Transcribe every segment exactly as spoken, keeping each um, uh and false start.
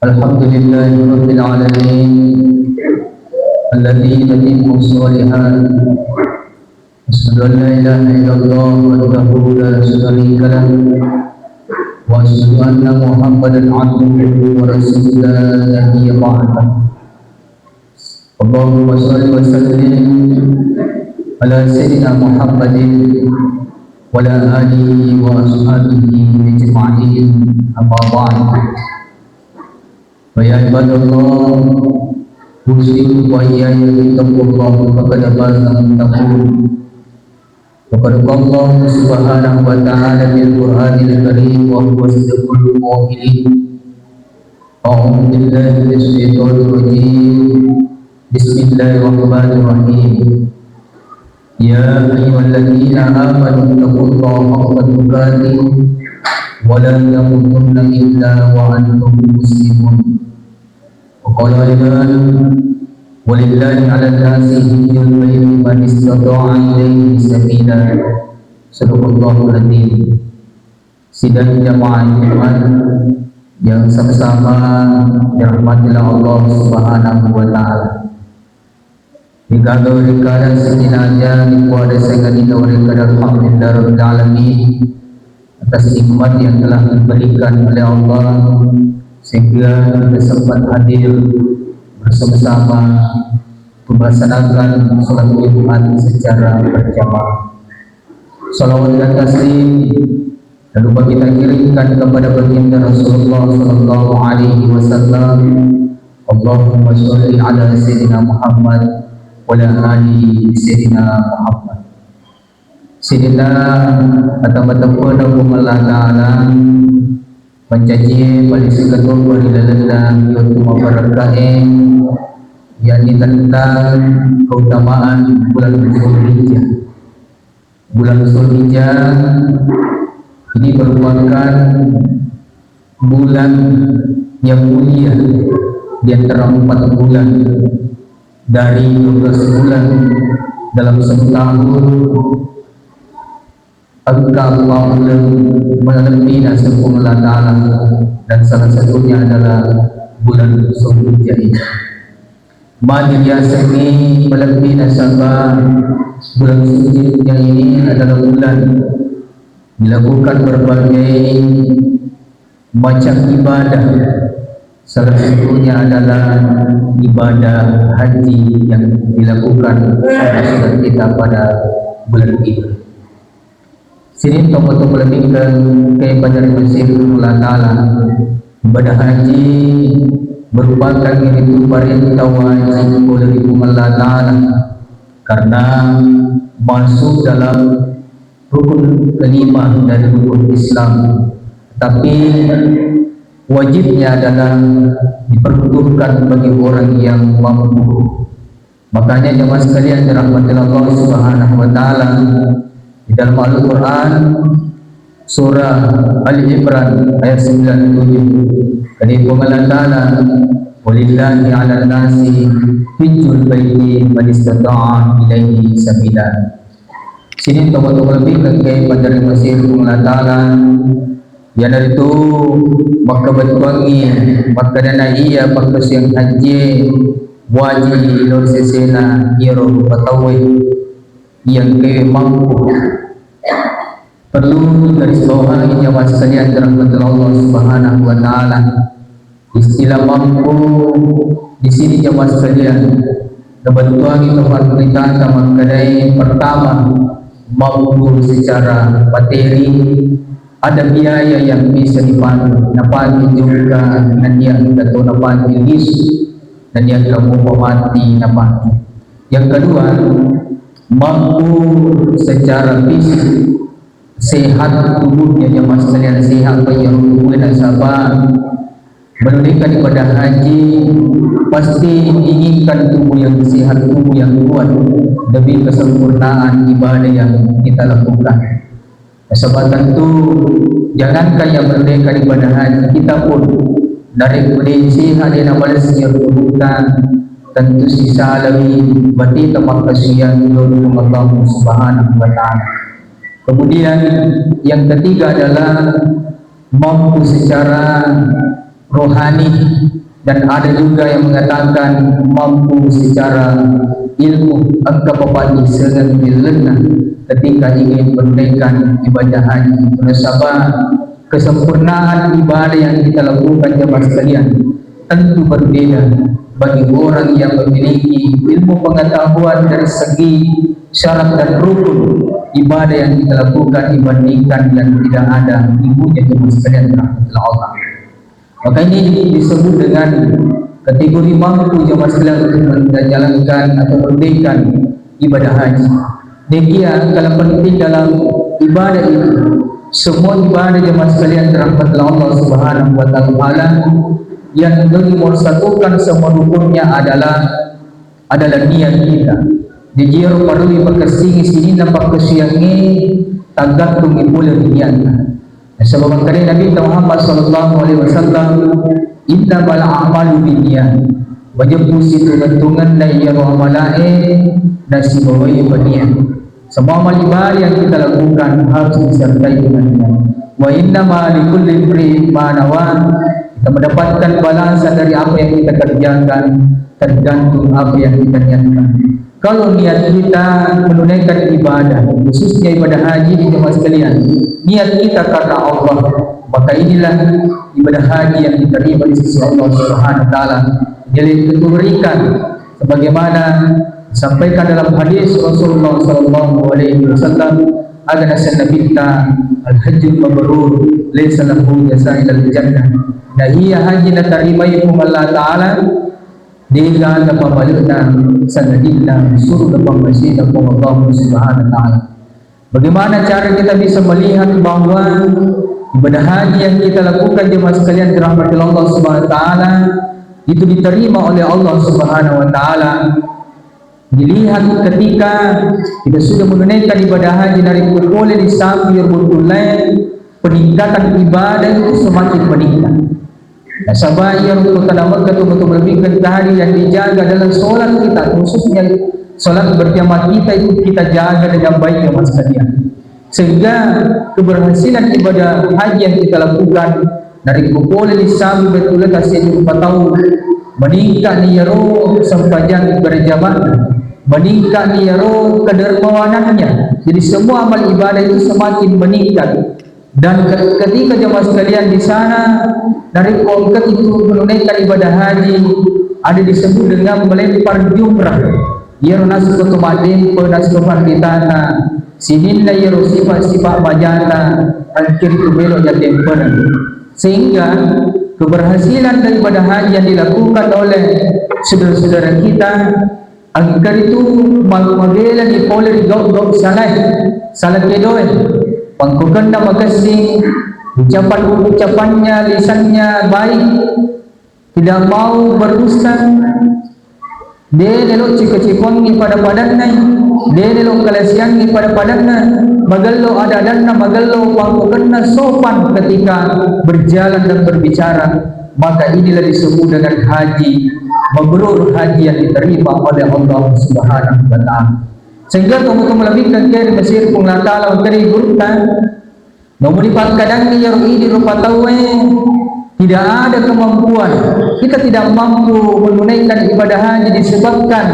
الحمد لله رب العالمين الذي تتم الصالحات. أشهد أن لا إله إلا الله وحده لا شريك له، وأشهد أن محمدا عبده ورسوله لا نبي بعده. اللهم صل وسلم على سيدنا محمد وعلى آله وأصحابه أجمعين، أما بعد. فيا عباد الله، أوصيكم وإياي بتقوى الله، فقد فاز المتقون. وقد قال الله سبحانه وتعالى في القرآن الكريم وهو أصدق القائلين: أعوذ بالله من الشيطان الرجيم. بسم الله الرحمن الرحيم. يا أيها الذين آمنوا اتقوا الله حق تقاته ولا تموتن إلا وأنتم مسلمون. وقال أيضا: ولله على الناس حج البيت من استطاع إليه سبيلا. صدق الله العظيم. Sidang jamaah Jumat yang sama-sama dirahmatilah Allah Subhanahu wa Ta'ala. Degaga werekkada sitinaja dikuada sengadina werekkada alhamdulillah rabbil alamin atas nikmat yang telah diberikan oleh Allah, sehingga kita sempat hadir bersama-sama melaksanakan sholat Jumat secara berjamaah. Salawat dan taslim tak lupa kita kirimkan kepada baginda Rasulullah sallallahu alaihi wasallam. Allahumma sholli ala Sayyidina Muhammad wa ala ali Sayyidina Muhammad. Sininna ata mateppe'na Puang Allah Ta'ala, mancaji paling sikatobba ri lalenna yottu mabarakkae, yakni tentang keutamaan bulan Zulhijjah. Bulan Zulhijjah ini merupakan bulan yang mulia di antara empat bulan dari dua belas bulan dalam satu tahun. Engka empat bulan malebbi naseng Puang Allah Ta'ala, dan salah satunya adalah bulan Zulhijjah ini. Magi diasengngi malebbi nasaba bulan Zulhijjah ini adalah bulan dilakukan berbagai macam ibadah. Salah satunya adalah ibadah haji yang dilakukan oleh kita pada bulan ini. Sining tomatoa malebbi'na engkae pada ri Mesir Allah Ta'ala. Ibadah haji merupakan itu perintah wajib oleh Puang Allah Ta'ala karena masuk dalam rukun kelima dari rukun Islam. Tapi wajibnya adalah diperuntukkan bagi orang yang mampu. Makanya jemaah sekalian dirahmati Allah Subhanahu wa Ta'ala, di dalam Al-Quran, surah Ali Imran ayat sembilan puluh tujuh, kata Puang Allah Ta'ala, "Walillahi 'alan nasi hijjul baiti man istata'a ilaihi sabila." Sining tomatoa malebbi engkae pada ri Mesir Puang Allah Ta'ala, iyanaritu makkabettuangngi makkedana iya pakkasiwiang hajjie wajib lao ri sesena iyaro rupa tauwe iya engkae mampu. Perlu digarisbawahi jamaah sekalian dirahmati Allah Subhanahu wa Ta'ala. Istilah mampu di sini jamaah sekalian, nabattuangi to fakkutana makkedai, pertama, mampu secara materi, ada biaya yang bisa dipakai, napake jokka, nennia engka to napake lisu, nennia engka mopa matti napake. Yang kedua, mampu secara fisik, sehat tubuhnya, jamaah sekalian, sehat payah tubuhnya, nasaba menunaikan ibadah haji pasti diinginkan tubuh yang sehat, tubuh yang kuat demi kesempurnaan ibadah yang kita lakukan. Nasaba tentu jangankan yang menunaikan ibadah haji, kita pun narekko de' sehat, de' namalessi tubuhta, tentu sisalawi bateta makkasuwiang lao ri Allah Subhanahu wa Ta'ala. Kemudian yang ketiga adalah mampu secara rohani, dan ada juga yang mengatakan mampu secara ilmu, engka papallisengengngi illenna ketika ingin menunaikan ibadah haji. Nasaba kesempurnaan ibadah yang kita lakukan, jamaah sekalian, tentu berbeda bagi orang yang memiliki ilmu pengetahuan dari segi syarat dan rukun ibadah yang kita lakukan dibandingkan yang tidak ada ilmunya, jamaah sekalian rahmatullah Allah. Maka ini disebut dengan kategori mampu, jamaah sekalian, untuk menjalankan atau menunaikan ibadah haji. Demikian kalau penting dalam ibadah itu, semua ibadah, jamaah sekalian rahmatullah Allah Subhanahu wa Ta'ala, yang nomor satukan semua rukunnya adalah adalah niat kita. Jadi iyaro parellu pakessingi sininna pakkasiwiangnge, taggantungmi pole ri niatta. Nasaba makkeda Nabi Muhammad sallallahu alaihi wasallam, "Innamal a'malu binniyat." Majeppu situngeng-tungenna iyaro amalae nasibawai niat. Semua amal ibadah yang kita lakukan harus disertai dengan niat. "Wa innama likulli imri'in ma nawa." Kita mendapatkan balasan dari apa yang kita kerjakan, tergantung apa yang kita niatkan. Kalau niat kita menunaikan ibadah, khususnya ibadah haji, di jemaah sekalian, niat kita karena Allah, maka inilah ibadah haji yang diterima di sisi Allah Subhanahu wa Ta'ala. Jadi, kita berikan sebagaimana disampaikan dalam hadis Rasulullah sallallahu alaihi wasallam, aga naseng Nabitta, "Al-hajjul mabrur laisa lahu jaza ilal jannah." Nah, iya haji natarimai Puang Allah Ta'ala, degaga pabale'na sangadinna surga pammasena Puang Allah Subhanahu wa Ta'ala. Bagaimana cara kita bisa melihat bahwa ibadah haji yang kita lakukan, jemaah sekalian dirahmati Allah Subhanahu wa Ta'ala, itu diterima oleh Allah Subhanahu wa Ta'ala? Dilihat ketika kita sudah menunaikan ibadah haji, narekko pole disambi iyaro bottullae, peningkatan ibadah itu semakin meningkat. Nasaba iyaro kota Mekah itu betul-betul lebih tadi yang dijaga adalah sholat kita, khususnya sholat berjamaah kita itu kita jaga dengan baik, jemaah sekalian. Sehingga keberhasilan ibadah haji yang kita lakukan, narekko pole disambi bottullae tasseddi rupa tau, meningkat ni iyaro sempajang berjamaah, meningkat ni iyaro kedermawanannya. Jadi semua amal ibadah itu semakin meningkat. Dan ke-, ketika jemaah sekalian di sana, narekko engka itu menunaikan ibadah haji, ada disebut dengan melempar jumrah. Iyaro nasaba to maddempe, nasaba panditata, sininna iyaro sifat-sifat majata, engka ritu melo yadempeneng. Sehingga keberhasilan daripada haji yang dilakukan oleh saudara-saudara kita, engka ritu ma-, mabelani pole ri gau-gau salae, sala kedoe, pangkokenna makessing, ucapan-ucapannya, lisannya baik, tidak mau berdusta, de nelo ciko-cikongi pada-padanna, de nelo kalasiangi pada-padanna, magello ada-adanna, magello pangkokenna, sopan ketika berjalan dan berbicara, maka inilah disebut dengan haji mabrur, haji yang diterima oleh Allah Subhanahu wa Ta'ala. Sehingga kamu-kamu lebih ke kiri Mesir pun Allah Ta'ala, kiri gurutta, Namun dipakkadangngi iyaro idi rupa tauwe, tidak ada kemampuan. Kita tidak mampu menunaikan ibadah haji disebabkan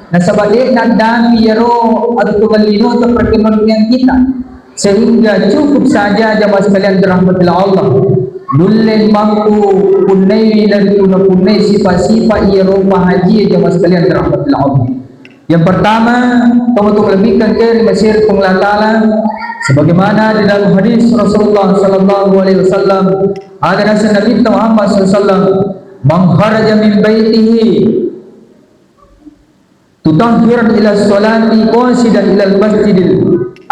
nasaba de'na dapi iyaro atau linota perekonomian kita. Sehingga cukup saja jamaah sekalian dirahmati Allah. Nulle mampu punnai dan guna punnai sifat-sifat iyaro mahaji jamaah sekalian dirahmati Allah. Yang pertama, tomatoa lebihkan ke ri Mesir Puang Allah Ta'ala, sebagaimana di dalam hadis Rasulullah sallallahu alaihi wasallam, ada naseng Nabi Muhammad sallallahu alaihi wasallam, "Man kharaja min baitihi tutahhiran ila sholati qasidan ila masjidil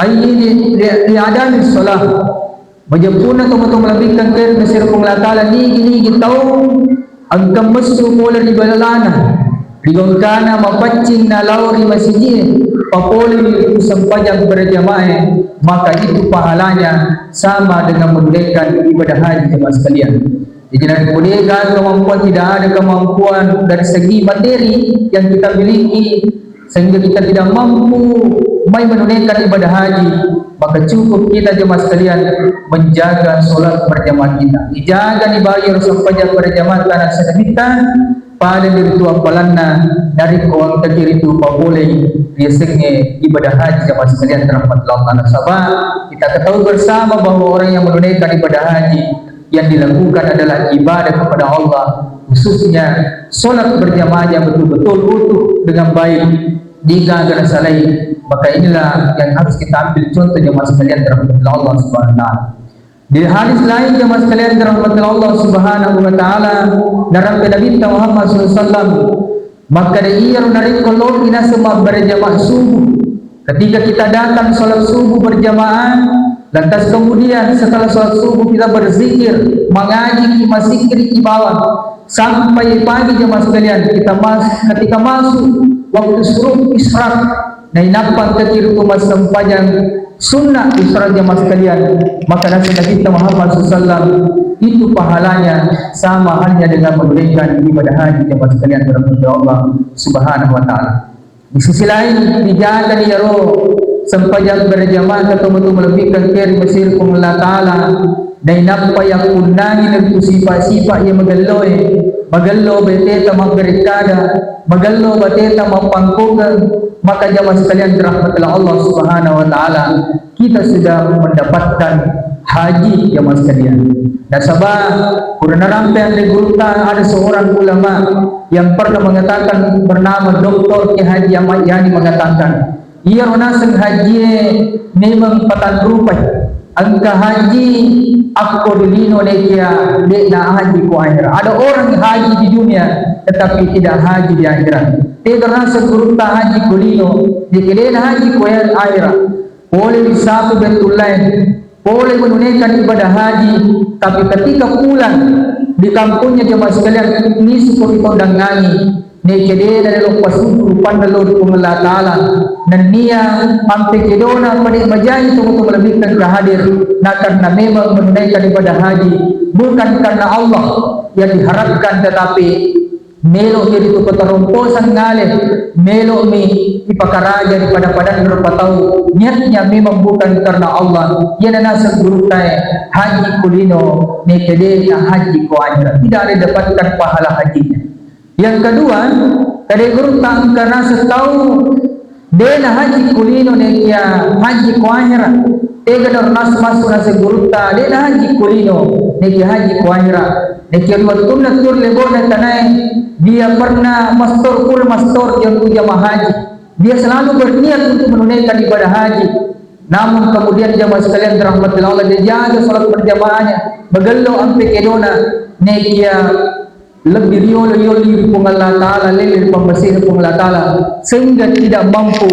ayyi li, li, li adami sholah." Majeppunna tomatoa malebbikkang ke ri Mesir Puang Allah Ta'ala, nigi-nigi tau engka messu pole ri balalana, ri gangkana mapaccing nalao ri masijie, papole ri sempajang berjamaah, maka itu pahalanya sama dengan menunaikan ibadah haji, jemaah sekalian. Jadi, narekko de'ga kemampuan, tidak ada kemampuan dari segi materi yang kita miliki, sehingga kita tidak mampu mai menunaikan ibadah haji, maka cukup kita, jemaah sekalian, menjaga sholat berjamaah kita. Dijaga ni bayi sempajang berjamaah tanah sedemittan, pada diri tu apalanna, dari kawang kecil itu papolei, biasanya ibadah haji, jemaah sekalian, rahmat Allah. Nasaba kita ketahui bersama bahwa orang yang menunaikan ibadah haji yang dilakukan adalah ibadah kepada Allah, khususnya sholat berjamaahnya betul-betul utuh dengan baik, jika ada salai, maka inilah yang harus kita ambil contoh, jemaah sekalian, rahmatullah Allah Subhanahu wa Ta'ala. Di hadis lain, jemaah sekalian, rahmatullah Allah Subhanahu wa Ta'ala, narampe Nabi Muhammad sallallahu alaihi wasallam, maka de iyaro narekko loki naseng mabbere jamaah subuh, ketika kita datang sholat subuh berjamaah, lantas kemudian setelah sholat subuh kita berzikir, mengaji, masikir ki bawang, sampai pagi, jemaah sekalian, kita mas-, ketika masuk waktu syuruk isyraq, nainappa engka ki ritu massempajang sunnah isyraq, jemaah sekalian, maka naseng Nabi Muhammad sallallahu alaihi wasallam, itu pahalanya sama halnya dengan menunaikan ibadah haji, jemaah sekalian, rahmatullah Allah Subhanahu wa Ta'ala. Di sisi lain, dijaga ni iyaro sempajang berjamaah atau betul melebihkan keri mesir Puang Allah Ta'ala, nainappa yakkunnangi nentu sifat-sifat yang magelloe, magello bateta mabberekkada, magello bateta mappangkongeng, maka jamaah sekalian, rahmatullah Allah Subhanahu wa Ta'ala, kita sudah mendapatkan haji, jamaah sekalian. Nasaba, pura narampe anre gurutta, ada seorang ulama yang pernah mengatakan, bernama Doktor Kiai Haji Ahmad Yani, mengatakan, iyaro naseng hajie memang patanrupai. Engka haji akko di lino nekia de'na haji ko akhirat. Ada orang haji di dunia tetapi tidak haji di akhirat. Tega naseng gurutta haji ko lino, nekia de'na haji ko akhirat. Pole wissaku Baitullah, pole menunaikan ibadah haji, tapi ketika pulang di kampungnya, jemaah sekalian, lisu ko ri Tondangangi, nekia de'na lelo pasubu rupanna lao ri Puang Allah Ta'ala, nennia ampe kedona pade majai tongeng-tongeng lebihkan ke hadir, nah, karena memang menunaikan ibadah haji bukan karena Allah yang diharapkan, tetapi melo'mi ritu pataromposang ngale, melo'mi ipakaraja ri pada-padanna rupa tau, niatnya memang bukan karena Allah. Iyana naseng gurutta e, haji ko lino, nekia de'na haji ko akhirat. Tidak ada dapatkan pahala hajinya. Yang kedua, kada gurutta engka naseng tau de'na haji ko lino nekia haji ko akhirat. Tega naro naseng massu naseng gurutta, de'na haji ko lino nekia haji ko akhirat. Nekia ri wettunna tuo ri lebo'na tanae, dia pernah mastor, pura mastor, dia ku jamaah haji. Dia selalu berniat untuk menunaikan ibadah haji. Namun kemudian, jamaah sekalian, rahmatullah Allah, dia jaga sholat berjamaahnya, magello ampe kedona, nekia lebbi riolo-riolo ri Puang Allah Ta'ala, lele ri pammasena Puang Allah Ta'ala, sehingga tidak mampu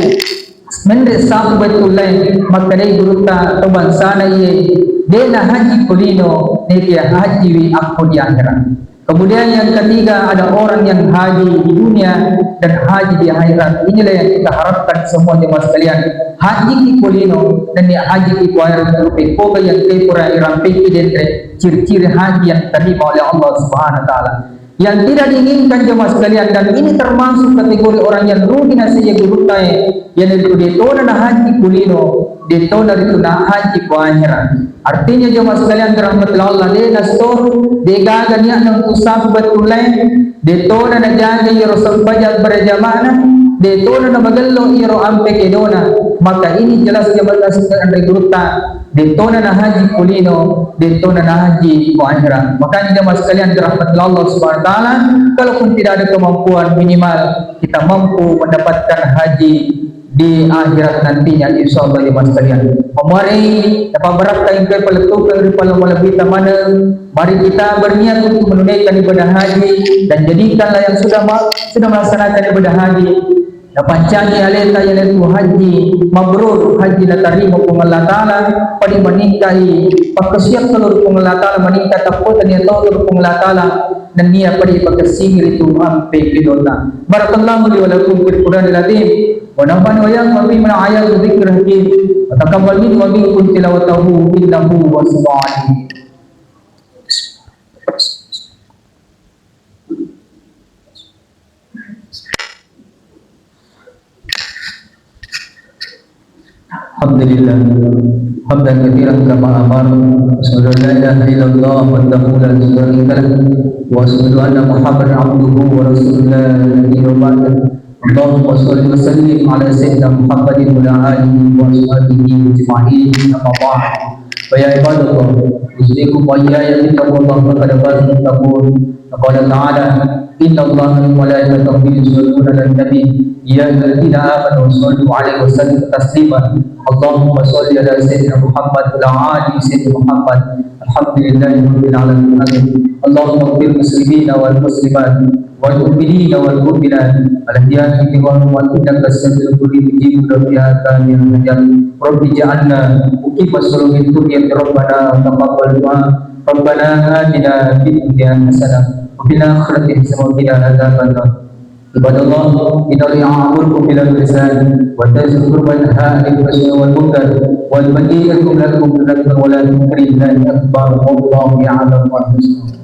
menre sapu Baitullah, makkedai gurutta, to bangsana iye, de'na haji ko lino, nekia hajiwi akko di akhirat. Kemudian yang ketiga, ada orang yang haji di dunia dan haji di akhirat. Inilah yang kita harapkan semua, jemaah sekalian. Haji ki ko lino dan haji ki ko akhirat, rupa-rupa yang tepura irampeki denre, ciri-ciri haji yang diterima oleh Allah Subhanahu wa Ta'ala. Yang tidak diinginkan, jemaah sekalian, dan ini termasuk kategori orang yang rugi naseng gurutta e, iyanaritu de'tona nahaji ko lino, de'tona ritu nahaji ko akhirat. Artinya, jemaah sekalian, rahmatullah Allah, de' nastor, de' gaga niatna untuk sapu Baitullah, de'tona najaga iyaro sempajang berjamaahna, de'tona namagello iyaro ampe kedona, maka ini jelas, jemaah sekalian, anre gurutta, de'tona nahaji ko lino, de'tona nahaji ko akhirat. Makanya, jemaah sekalian, rahmatullah Allah Subhanahu wa Ta'ala, kalaupun tidak ada kemampuan, minimal kita mampu mendapatkan haji di akhirat nantinya, insyaallah, jemaah sekalian. Pammuarei, napabbarakka engkae palettukeng ri pale malebbita maneng. Mari kita berniat untuk menunaikan ibadah haji dan jadikanlah yang sudah ma-, sudah melaksanakan ibadah haji napancaji aleta, iyanaritu haji mabrur, haji natarima Puang Allah Ta'ala, pada maningkai pakkasiwiang lao ri Puang Allah Ta'ala, maningka tappotani tau lao ri Puang Allah Ta'ala, nennia pada pakessingi ritu ampe kedona. Barakallahu li wa lakum fil Qur'anil azim, wa nafa'ani wa iyyakum bima fihi minal ayati wa dzikril hakim, wa taqabbal minni wa minkum tilawatahu innahu huwas samiul alim. الحمد لله. حمدا كثيرا كما أمر. أشهد أن لا إله إلا الله وحده لا شريك له. وأشهد أن محمدا عبده ورسوله لا نبي بعده. اللهم صل وسلم على سيدنا محمد وعلى آله وأصحابه أجمعين. أما بعد. فيا عباد الله، أوصيكم وإياي بتقوى الله فقد فاز المتقون. فقال تعالى: إن الله وملائكته يصلون على النبي، يا أيها الذين آمنوا صلوا عليه وسلموا تسليما. اللهم صل على سيدنا محمد وعلى آل سيدنا محمد. الحمد لله رب العالمين. آمين. اللهم اغفر للمسلمين والمسلمات والمؤمنين والمؤمنات الأحياء منهم والأموات إنك سميع قريب مجيب الدعاء يا سميع الحاجات. رب اجعلنا مقيم الصلاة ومن ذريتنا ربنا تقبل دعاء. ربنا آتنا في الدنيا حسنة وفي الآخرة حسنة وقنا عذاب النار. عباد الله، إن الله يأمركم بالعدل والإحسان وإيتاء ذي القربى وينهى عن الفحشاء والمنكر والبغي يعظكم لعلكم تذكرون. ولذكر الله أكبر والله يعلم ما تصنعون.